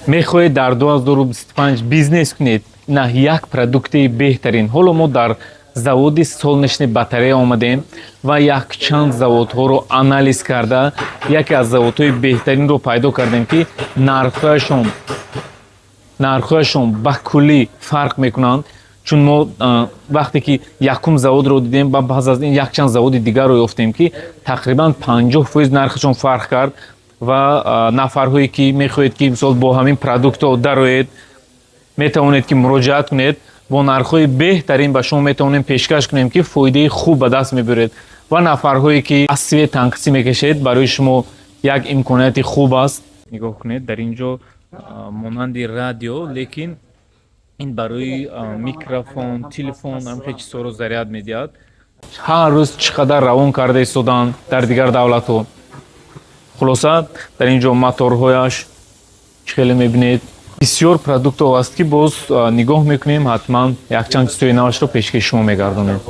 Мехоҳед дар 2025 бизнес кунед, на як продукти беҳтарин. Ҳоло мо дар заводи солнечный батарея омадем ва якчанд заводҳоро анализ карда, яке аз заводҳои беҳтаринро пайдо кардем, ки нархҳояшон ба куллӣ фарқ мекунанд. Чун мо вақте ки якум заводро дидем ва пас аз ин якчанд заводи дигарро ёфтем, ки тақрибан 50% нархашон фарқ кард. Ва нафарҳое ки мехоҳед, ки мисол бо ҳамин продуктҳо дароед, метавонед, ки муроҷиат кунед. Бо нархҳои беҳтарин ба шумо метавонем пешкаш кунем, ки фоидаи хуб ба даст мебаред. Ва нафарҳое ки аз свет танқисӣ мекашед, барои шумо як имконияти хуб аст. Нигоҳ кунед, дар ин ҷо монанди радио, лекин ин барои микрофон, телефон, ҳамхел чизҳоро заряд медиҳад. Ҳар рӯз чӣ қадар равон карда истоданд дар дигар давлатҳо. Хулоса, дар ин ҷо моторҳояш чӣ хеле мебинед, бисёр продуктҳо аст, ки боз нигоҳ мекунем, ҳатман якчанд чизҳои навашро пешкаши шумо мегардонем.